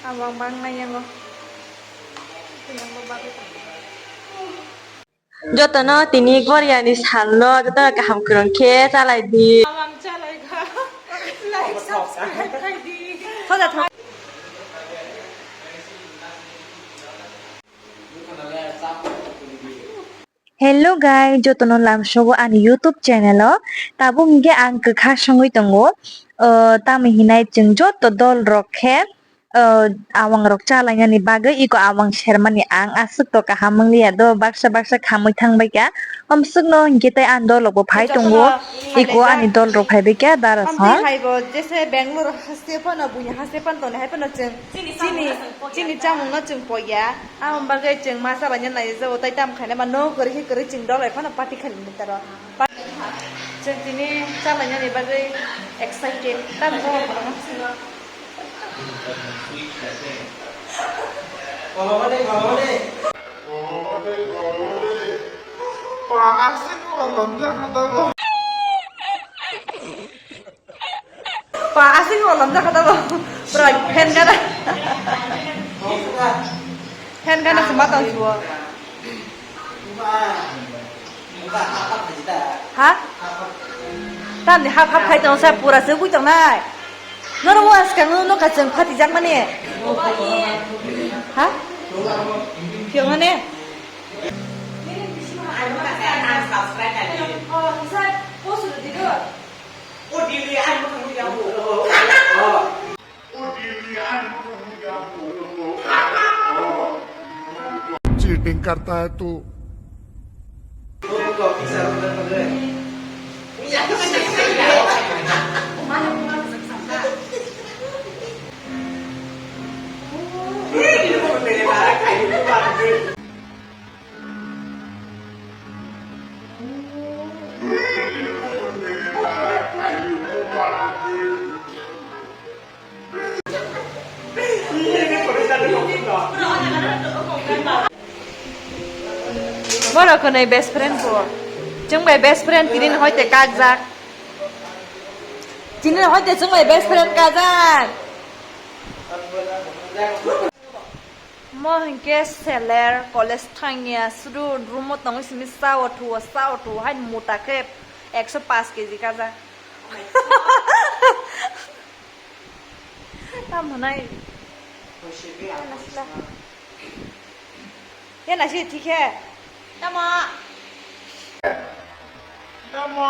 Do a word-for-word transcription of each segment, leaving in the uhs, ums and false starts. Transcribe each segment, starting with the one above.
Abang bang nai yango. Jotono tini Goryani salno jotono kaham kwrwng khe chalai di. Abang chalai kha. Like, subscribe khai di. Thoda tho. Hello guys, jotono lamsogo ani YouTube channel o. Tabuk hinkhe ang kwkha songwi tongo. O, tamo hinai chwng joto dol rok khe, o, awang rok chalainani bagwi iko awang sermani ang aswk to kaham wngliya do, baksa baksa khamwi thangbaikha. Omswkno hinkhe tei ani dol rokbo phai tongo. Iko ani dol rok phaibaikha dara song. Amtwi haibo jese Bangalore haste phano buini haste phano tongnai hai phano chwng chini, chini chamungno chwng poiya. Aboni bagwi chwng ma chalai nai jago, tai tamo khaina ma no kwrwi khe kwrwi chwng dol bai phano party khainani taro. Pa-, chwng tini chalai nani bagwi excited. Tamo khainani. Pa asing olam jakha tamo. Bro, fan gana. Fan gana sema tang suo. Ha? Tamni hap hap khai tong sa pura se bui tong nai. Noro was kang no ka cheng phati jak mani. Ha? Phiyo mani. Cheating करता है तू। Borok hwnwi best friend bo. Chwng bai best friend tini ni hoite kakjak. Tini ni hoite chwng bai best friend kajak. Mo hinkhe seler college thangya suru room o tongwi simi sao thuo sao thuo hai mota khe ekso paanch kg kajak. Tamo nai. Nasla. Ya nasi thik hai. Tamo. Tamo.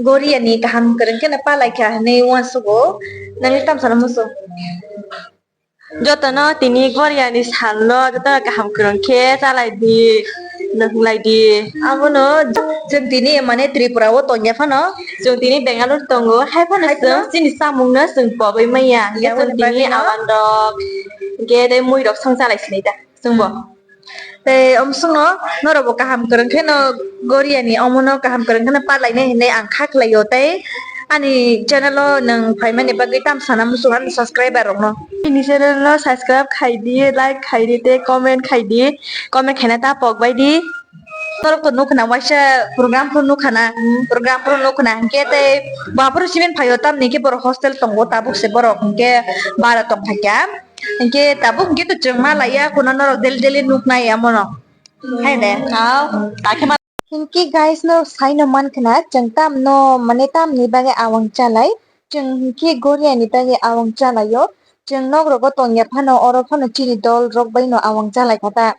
Goryani kaham kwrwng khe no palai kha hinwi uansugo. Nangni tamsano muchung. Jotono tini Goryani salno jotono kaham kwrwng khe chalai di, nwnglai di. Abono chwng tini mane Tripura o tongya phano. Chwng tini Bangalore tongo, hai phano chwng chini chamungno chwng pogwi manya. Hingkhe chwng tini awan rok, hingkhe tei mui rok song chalai sinai ta chwngbo. Tei omswkno norokbo kaham kwrwng kheno Goryani omono kaham kwrwng kheno parlainai hinwi ang kha khlaio. Tei ani channel o nwng phaimani bagwi tamo sana muchung ani subscriber rokno. Ani channel no subscribe khai di, like khai di tei comment khai di, comment khaina ta pok bai di. Norok to nukha na waisa program phuru nukha na, program phuru nukha na hinkhe tei bo aphuru simin phaio tamni khe borok hostel tongo tabuk se borok hinkhe bara tong khaikha. Hinkhe tabuk hinkhe to chwng ma laiya, kuno norok daily daily nuknai amono. Hai de. Hinkhe guys, no saino mankha na, chwng tamno, mane, tamni bagwi awang chalai. Chwng hinkhe Goryani bagwi awang chalaio. Chwng nok rogo tongya phano, oro phano chini dol rok bai no awang chalai kha ta.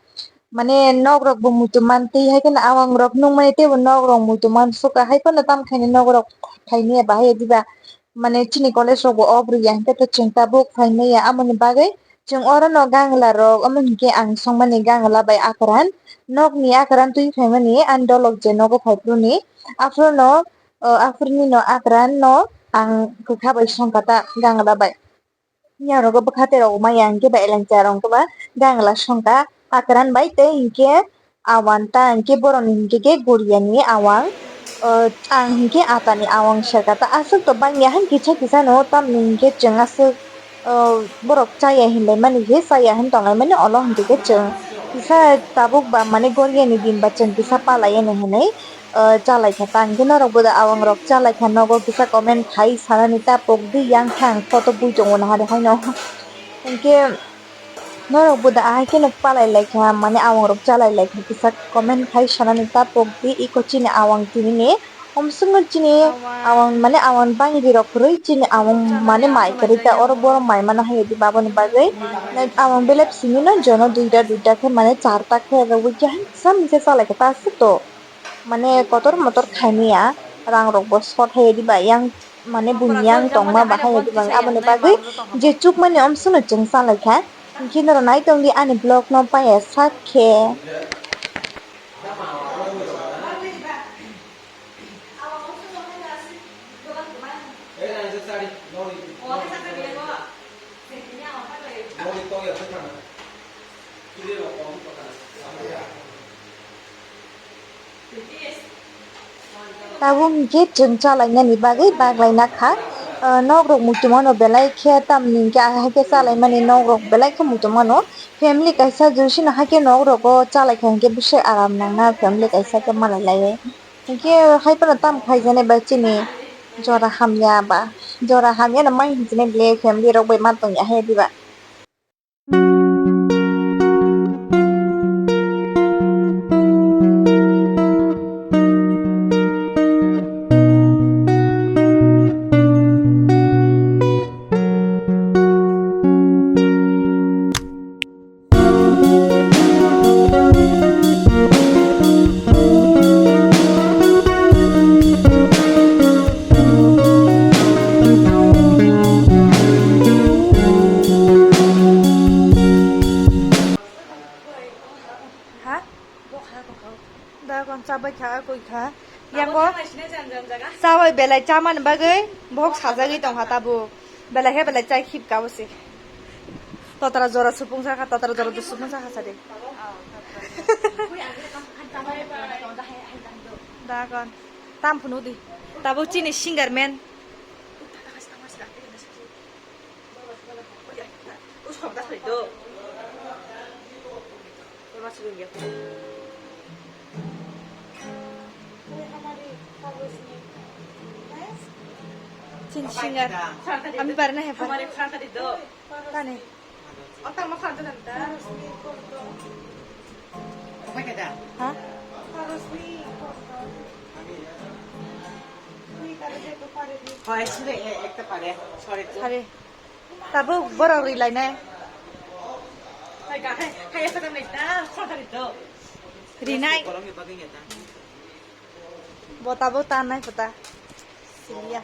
Mane, nok rok bo muitu man twi hai kheno awang rok nukmani teibo nok rok muitu man suka hai kheno tam khaini nok rok phaini ya bahai ya diba. Mane chini college rok bo off rwya hinkhe to chwng tabuk phaimaya, amoni bagwi chwng oro no gangla rok, omo hinkhe ang songmani gangla bai akran, nokni akran twi phaimani ani dolok je nogo phaiphuru ni, aphuru no, o, aphuru ni no akran no ang kwkha bai songkha ta gangla bai. Yang rogo bwkha terok maya hinkhe ba elengcha rok hinkhe ba gangla songkha akran bai tei hinkhe awang ta hinkhe borokni hinkhe khe Goryani awang, o, ang hinkhe atani awang serka ta aswk to bangya han kisa kisa no tamni hinkhe chwng aswk, o, borok chaya hinlai mani khe chaya hin tonglai mani olo hinkhe khe chwng kisa tabuk ba mane Goryani din ba chwng kisa palai ani hinwi ah, chalai kha ta. Hwnkhe norok bo da awang rok chalai kha nogo kisa comment khai sanani ta pok di yang khe ang photo bui tongo nahari haino. Hwnkhe norok bo da ahai kheno palai lai kha mane awang rok chalai lai kha kisa comment khai sanani ta pok di iko chini awang tini ni. Omsongo chini awang mane awang bangdi rok kwrwi chini awang mane mai kwrwi ta oro borok mai mano hai di baboni bagwi. Awang belep simi no jono duita duita khe mane charta khe rwui khe hai kisa misa chalai kha ta aswk to. Mane kotor motor khaimaya rang rok bo short hai di ba yang mane buini yang tongma bahai hai di bang aboni bagwi je chukmani omsongo chwng chalai kha. Hwnkhe norok nai tong di ani vlog no paya sak khe. Tabuk hwnkhe chwng chalainani bagwi baglaina kha. Ah, nokrok muitu mano belai khe tamni hwnkhe ahai khe chalaimani nokrok belai khe muitu mano. Family kaisa josino hai khe nokrogo chalaikha hwnkhe bwswk aram nangna family kaisa khe malai laiwi. Hwnkhe hai phano tamo khaijaknai ba chini jora hamya ba, jora hamya no mai hinjinai ble family rok bai ma tongya hai diba. Ha? Da kon chabai kha, koi kha. Yango chabai belai chamani bagwi bohok sajagwi tongkha tabuk. Belai khe belai chai khibka bosi. Totara jora supung sakha, totara jora do supung sakha sadi. Da kon tam phunu di. Tabuk chini singer man. Chin singer. Ami barna hepa. Tani. Ha? হয়, শুধু এ-, একটা পারে। Sorry তো। Sorry. Tabuk borok ri lainai. Hai, ga, hai, hai, apa namanya? Dah, kau tadi tu. Rinai. Kolom ni bagai ya, dah. Bo tabuk tanai pata. Silia.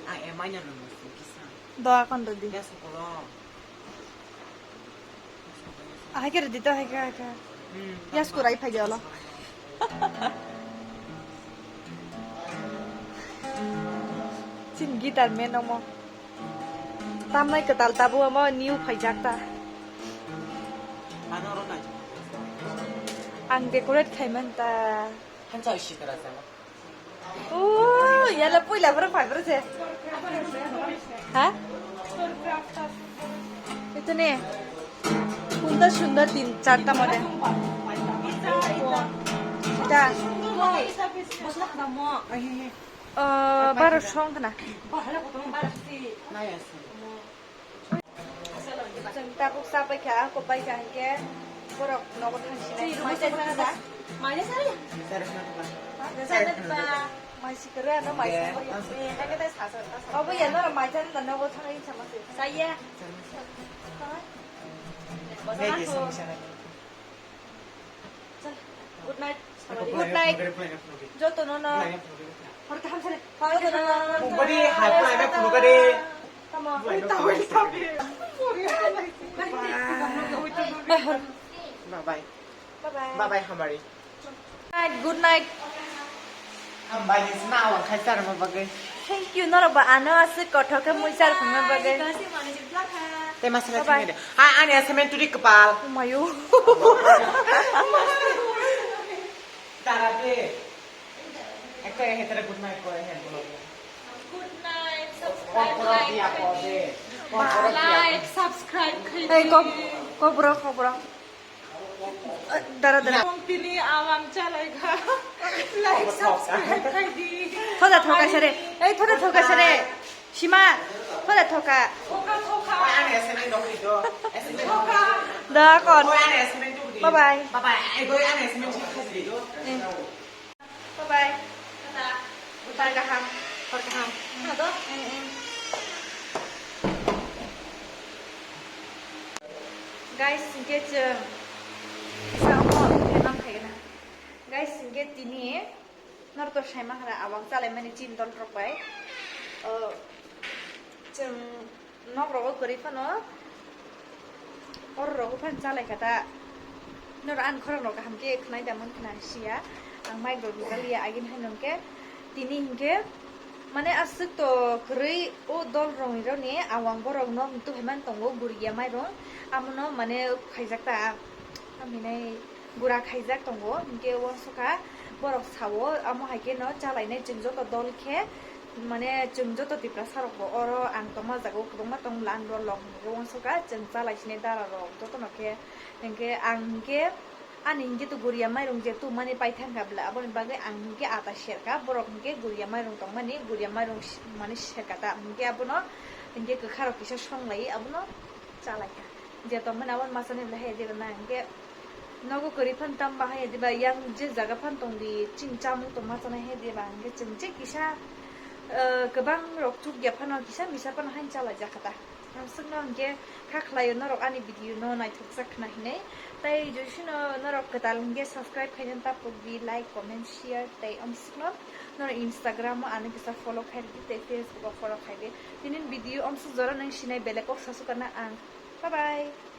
Ah, eh, mana nama sih, kisah? Doa kon redi. Ya, sekolah. Ahai khe redi to, ahai khe, ahai khe. Hmm, yas kurai phai jalo. Chin guitar man omo. Tamnai kwtal tabuk omo new phaijak ta. Ano oro nai. Ang decorate khai man ta. Hansa isi tara sa. Oh, yala puila bro phai bro se. Ha? Itu nih. Sundar sundar tin charta model. Ita. Eh, baro song khna. Chwng tabuk chapai kha, ako bai kha hinkhe borok nogo thangsinai. Mai chai chana da? Mai chai chana? Mai chai chana da? Mai si kwrwi ano mai chai. Obo ya norok mai chana da nogo thangwi sama se. Chaya. Good night. Good night. Joto no no. Hor kaham sare. Joto no no. Body high fly na phunukha de. Tamo. Bye, hor. Bye bye. Bye bye. Bye bye, hamari. Good night. Hambai ni sna awang khai charma bagwi. Thank you, norok ba ano aswk kothok khe mui char phungna bagwi. Tei ma swnai thangwi de. Ha, ani assignment turi kwpal. Umayo. Tara de. Ekta he tara good night kore he bolo. Good night, subscribe, like, like, subscribe. Hey, kok, kok bro, kok bro. Dara, dara. Tini awang chalaikha. Like, subscribe khai di. Thoda thoka sere. Ei, thoda thoka sere. Sima, thoda thoka. Thoka, thoka. Thoka. Da kon. Bye bye. Bye bye. Bye bye. Tata. Hor kaham. Hor kaham. Hado. Mm, mm. Guys, hinkhe chwng kisa omo khe mang khaigana. Guys, hinkhe tini norok to saima hara awang chalaimani chin dol rok bai. O, chwng Nok rogo kwrwi phano, oro rogo phano chalaikha ta. Noro ani khorang rok kaham khe khwnai da, mani khna siya. Ang mic rok rijak liya, agini hai nung khe tini hinkhe mane aswk to kwrwi o dol rong rok ni awang borok no muitu hai man tongo, guriya mairung amono mane khaijak ta. Amono gura khaijak tongo, hinkhe uansukha borok sao, amo hai kheno chalainai chwng joto dol khe, mane chwng joto Tiprasa rokbo oro ang tongma jagao kwbangma tong lan rw lok, hinkhe uansukha chwng chalai sinai dara rok jotono khe, hinkhe ang hinkhe ani hinkhe to guriya mairung je tumani paithangkha bwle, aboni bagwi ang hinkhe ata serkha, borok hinkhe guriya mairung tongmani, guriya mairung si-, mane serkha ta, hinkhe abono hinkhe kwkha rok kisa songlai abono chalaikha. Je tongmani abo masa ni belai hai diba na, hinkhe nogo kwrwi phano tamo bahai diba, yang je jaga phano tong di, chini chamung tongma chanai hai diba, hinkhe chwng je kisa, eh, kwbang rok chukya phano, kisa misa phano haino chalaijak kha ta. Amswkno hinkhe kha khlaio norok ani video no naithokjak khna hinwi. Tai josino norok kwtal hinkhe subscribe khaina ta pok di, like, comment, share, tai amswkno norok Instagram o ano kisa follow khai di, tai Facebook o follow khai di. Tini video amswk jora nang sinai belai kok sasukana ang. Bye bye.